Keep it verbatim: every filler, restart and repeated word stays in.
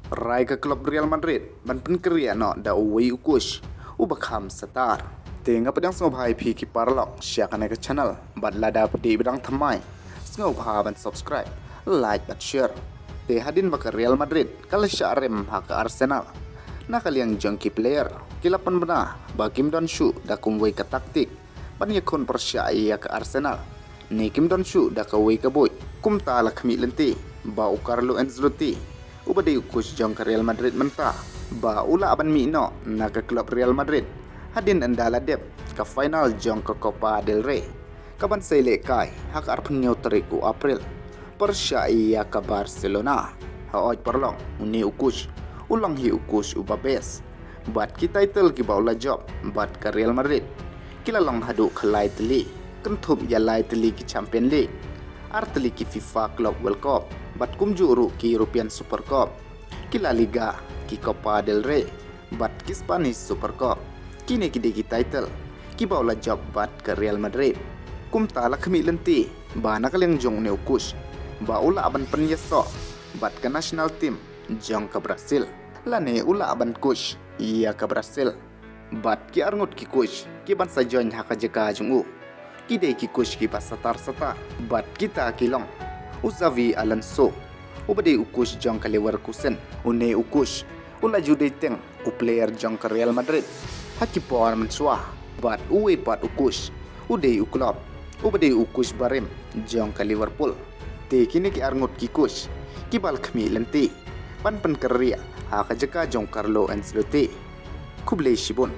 Rai ka club Real Madrid ban pynkyrïa noh da uwei u coach uba kham satar. Te nga pdiang sngewbha ïa phi ki paralok sha kane ka channel, bad lada phi dei ba dang thymmai, sngewbha ban subscribe, like bad share. Te hadien ba ka Real Madrid ka la shah rem ha ka Arsenal, na ka liang jong ki player ki la pynbna ba kim don shuh da kumwei ka taktik ban ïakhun pyrshah ïa ka Arsenal, ne kim don shuh da kawei ka buit. Kumta la khmih lynti ba u Carlo Ancelotti, uba dei u coach jong ka Real Madrid mynta, ba u lah ban mih noh na ka club Real Madrid hadien ynda la dep ka final jong ka Copa del Rey, kaban sa ïalehkai ha ka arphew hynñiew tarik u April pyrshah ïa ka Barcelona. Hooid paralok, une u coach u long hi u coach uba best, bad ki title kiba u la jop bad ka Real Madrid ki la long haduh khyllai tylli, kynthup ïa lai tylli ki Champion League, ar tylli ki FIFA Club World Cup, bad kumjuh ruh ki European Super Cup, ki La Liga, ki Copa del Rey, bad ki Spanish Super Cup. Kine ki dei ki title kiba u la jop bad ka Real Madrid. Kumta la khmih lynti ba na ka liang jong une u coach, ba u lah ban pynïasoh bad ka national team jong ka Brazil, lane u lah ban coach ïa ka Brazil. Bad ki arngut ki coach kiban sa join ha ka jaka jong u, ki dei ki coach kiba satar satar, bad kita ki long u Xabi Alonso, uba dei u coach jong ka Leverkusen. Une u coach u la ju dei teng u player jong ka Real Madrid ha ki por mynshuwa. Bad uwei pat u coach u dei u Klopp, uba dei u coach barim jong ka Liverpool. Te kine ki arngut ki coach kiba la khmih lynti ban pynkyrïa ha ka jaka jong Carlo Ancelotti. Khublei shibun.